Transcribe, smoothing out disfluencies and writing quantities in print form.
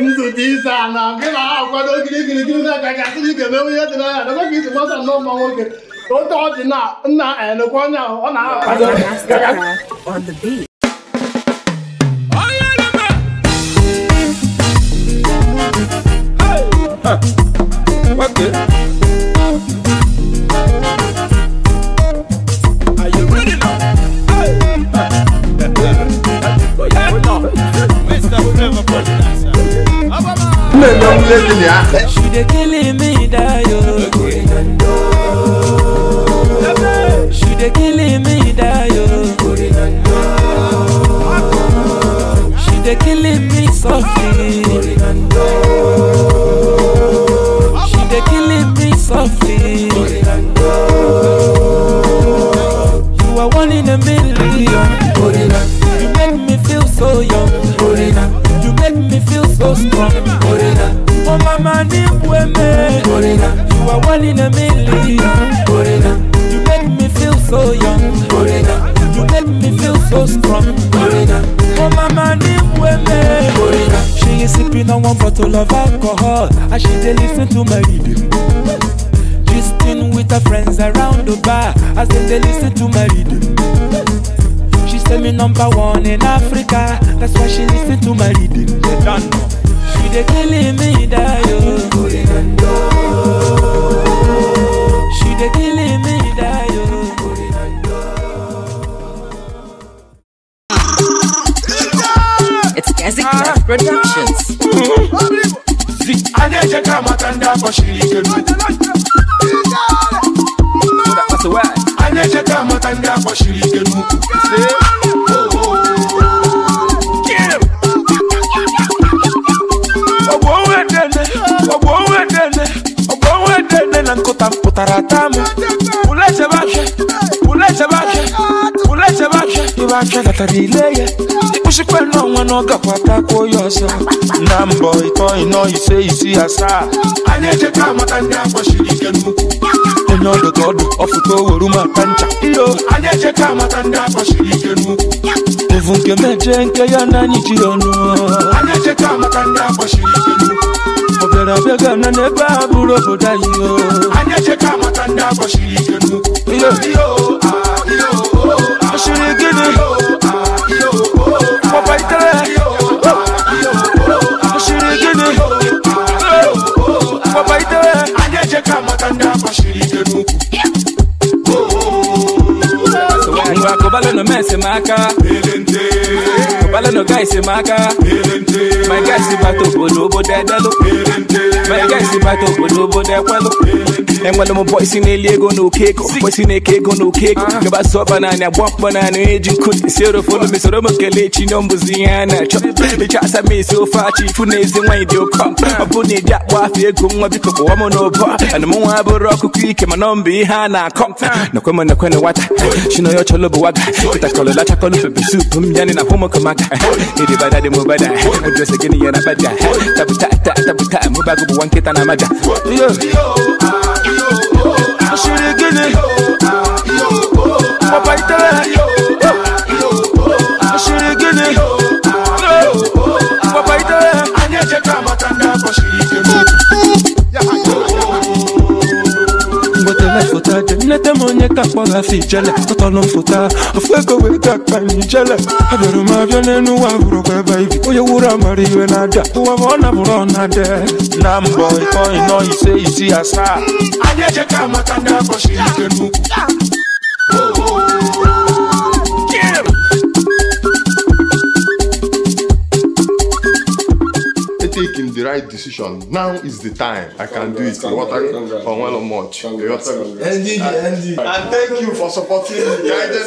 Ntutu isi ana gị na-akwado kirikiri na ka gasịrị ike mewe ihe dị n'anya nakwa ka isi gbasa nnọọ mma nwoke otu ọ dị na nna enekwa onye ahụ ọ na-akwado. On the beat. Okay. Are you ready now? She dey killing me, die. She dey killing me, die. She dey killing me softly. She dey killing me softly. You are one in a million. You make me feel so young. You make me feel so strong. Oh mama, you are one in a million. You make me feel so young. You make me feel so strong. Oh mama, she is sipping on one bottle of alcohol as she dey listen to my rhythm. Gisting with her friends around the bar as they listen to my rhythm. She say me number one in Africa, that's why she listen to my rhythm. They don't know. She dey killing me, die. She dey killing me, die. It's Gazi Clef Productions. Na mbọ ịtọ ịnọ ise isi asaa anyị echeta amata ndị akpọchiri ike n'ukwu onye ọdụ ka ọdụ ọfụta oweru maka ncha iyo anyị echeta amata ndị akpọchiri ike n'ukwu ovu nke meje nke ya na anyị ji ọnụ anyị echeta amata ndị akpọchiri ike n'ukwu ọ bịara abịa gana n'ebe a bụrụ obodo anyị o anyị echeta amata ndị akpọchiri ike n'ukwu iyo iyo iyo oshiri gịnị papa itere oshiri gịnị papa itere anyị echeta amata ndị akpọchiri ike n'ukwu ngwa kọbalụ nọ mesi m aka kọbalụ nọ gaisi m aka my guys bata obodo obodo edelụ my guys bata obodo obodo ekwelụ enwere m bọisi na-eli ego n'oke ego bọisi na-eke ego n'oke ego gaba sọ ọba naanị agba mkpọ naanị eji nkụ esi orofonu mesoro m kelee chi nyọ mbụzi ihe a na-achọ ịchọ asa m esi ofe achị ifu na ezi nwaanyị dị ụkọ ọ bụ na ịdị akpọ afọ ego nwa biko kpọwa m n'ụbọ ana m nwa abụrụ ọkụkọ ike mana ọ mbụ ihe a na-akọ nakwe m nakwe na nwata chinoyo chọlọ bụ waga kịtakọlọ lachakọlọ pepe sup m yanị na hụmụkọmaka ịdịbada dị mụbada ụdịrịsị gịnị ya na bada tabuta tabuta mụbago bụ nwa nkịta na amaja Oshiri gịnị papa itere oshiri gịnị papa itere anyị echeta amata ndị akpọchiri ike n'ukwu nete m onye ka mkpọrọ afọ ijele tọtọlụ m foto ofu ego wee ga akpa m ijele abịara m abịa n'elu ụwa bụrụkwa ebe ibi onye wuru amara iwe na-ada ụwa ma ọ na-abụrụ ọ na-ada na mbọ ịtọ ịnọ ise isi asaa anyị echeta amata ndị akpọchiri ike n'ukwu. Taking the right decision. Now is the time. I can do it. What I much. And thank you for supporting me. Guided.